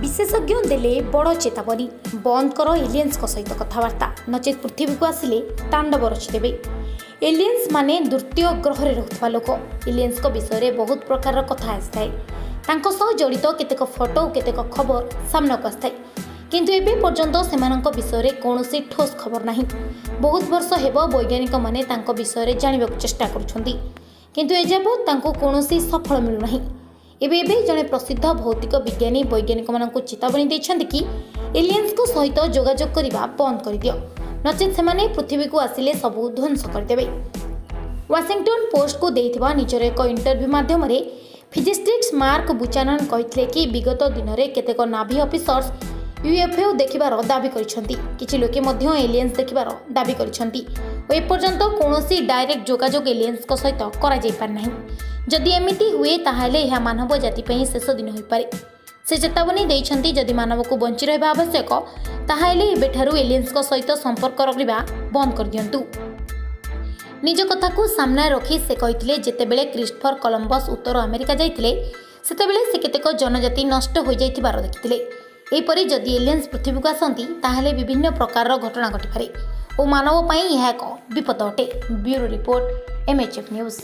ବିଶେଷଜ୍ଞ ଦେଲେ ବଡ଼ ଚେତାବନୀ, ବନ୍ଦ କର ଏଲିଏନ୍ସଙ୍କ ସହିତ କଥାବାର୍ତ୍ତା, ନଚେତ୍ ପୃଥିବୀକୁ ଆସିଲେ ତାଣ୍ଡବ ରଚିଦେବେ। ଏଲିଏନ୍ସ ମାନେ ଦ୍ୱିତୀୟ ଗ୍ରହରେ ରହୁଥିବା ଲୋକ। ଏଲିଏନ୍ସଙ୍କ ବିଷୟରେ ବହୁତ ପ୍ରକାରର କଥା ଆସିଥାଏ। ତାଙ୍କ ସହ ଜଡ଼ିତ କେତେକ ଫଟୋ ଓ କେତେକ ଖବର ସାମ୍ନାକୁ ଆସିଥାଏ। କିନ୍ତୁ ଏବେ ପର୍ଯ୍ୟନ୍ତ ସେମାନଙ୍କ ବିଷୟରେ କୌଣସି ଠୋସ୍ ଖବର ନାହିଁ। ବହୁତ ବର୍ଷ ହେବ ବୈଜ୍ଞାନିକମାନେ ତାଙ୍କ ବିଷୟରେ ଜାଣିବାକୁ ଚେଷ୍ଟା କରୁଛନ୍ତି, କିନ୍ତୁ ଏଯାବତ୍ ତାଙ୍କୁ କୌଣସି ସଫଳ ମିଳୁନାହିଁ। ଏବେ ଏବେ ଜଣେ ପ୍ରସିଦ୍ଧ ଭୌତିକ ବିଜ୍ଞାନୀ ବୈଜ୍ଞାନିକମାନଙ୍କୁ ଚେତାବନୀ ଦେଇଛନ୍ତି କି ଏଲିଏନ୍ସଙ୍କ ସହିତ ଯୋଗାଯୋଗ କରିବା ବନ୍ଦ କରିଦିଅ, ନଚେତ୍ ସେମାନେ ପୃଥିବୀକୁ ଆସିଲେ ସବୁ ଧ୍ୱଂସ କରିଦେବେ। ୱାଶିଂଟନ୍ ପୋଷ୍ଟକୁ ଦେଇଥିବା ନିଜର ଏକ ଇଣ୍ଟରଭ୍ୟୁ ମାଧ୍ୟମରେ ଫିଜିସିଷ୍ଟ ମାର୍କ ବୁଚାନନ୍ କହିଥିଲେ କି ବିଗତ ଦିନରେ କେତେକ ନାଭି ଅଫିସର୍ସ ୟୁଏଫଓ ଦେଖିବାର ଦାବି କରିଛନ୍ତି। କିଛି ଲୋକେ ମଧ୍ୟ ଏଲିଏନ୍ସ ଦେଖିବାର ଦାବି କରିଛନ୍ତି ଓ ଏପର୍ଯ୍ୟନ୍ତ କୌଣସି ଡାଇରେକ୍ଟ ଯୋଗାଯୋଗ ଏଲିଏନ୍ସଙ୍କ ସହିତ କରାଯାଇପାରିନାହିଁ। ଯଦି ଏମିତି ହୁଏ, ତାହେଲେ ଏହା ମାନବ ଜାତି ପାଇଁ ଶେଷ ଦିନ ହୋଇପାରେ। ସେ ଚେତାବନୀ ଦେଇଛନ୍ତି, ଯଦି ମାନବକୁ ବଞ୍ଚି ରହିବା ଆବଶ୍ୟକ, ତାହେଲେ ଏବେଠାରୁ ଏଲିଏନ୍ସଙ୍କ ସହିତ ସମ୍ପର୍କ ରଖିବା ବନ୍ଦ କରିଦିଅନ୍ତୁ। ନିଜ କଥାକୁ ସାମ୍ନାରେ ରଖି ସେ କହିଥିଲେ, ଯେତେବେଳେ କ୍ରିଷ୍ଟଫର କଲମ୍ବସ୍ ଉତ୍ତର ଆମେରିକା ଯାଇଥିଲେ, ସେତେବେଳେ ସେ କେତେକ ଜନଜାତି ନଷ୍ଟ ହୋଇଯାଇଥିବାର ଦେଖିଥିଲେ। ଏହିପରି ଯଦି ଏଲିଏନ୍ସ ପୃଥିବୀକୁ ଆସନ୍ତି, ତାହେଲେ ବିଭିନ୍ନ ପ୍ରକାରର ଘଟଣା ଘଟିପାରେ ଓ ମାନବ ପାଇଁ ଏହା ଏକ ବିପଦ ଅଟେ। Bureau report, MHF news.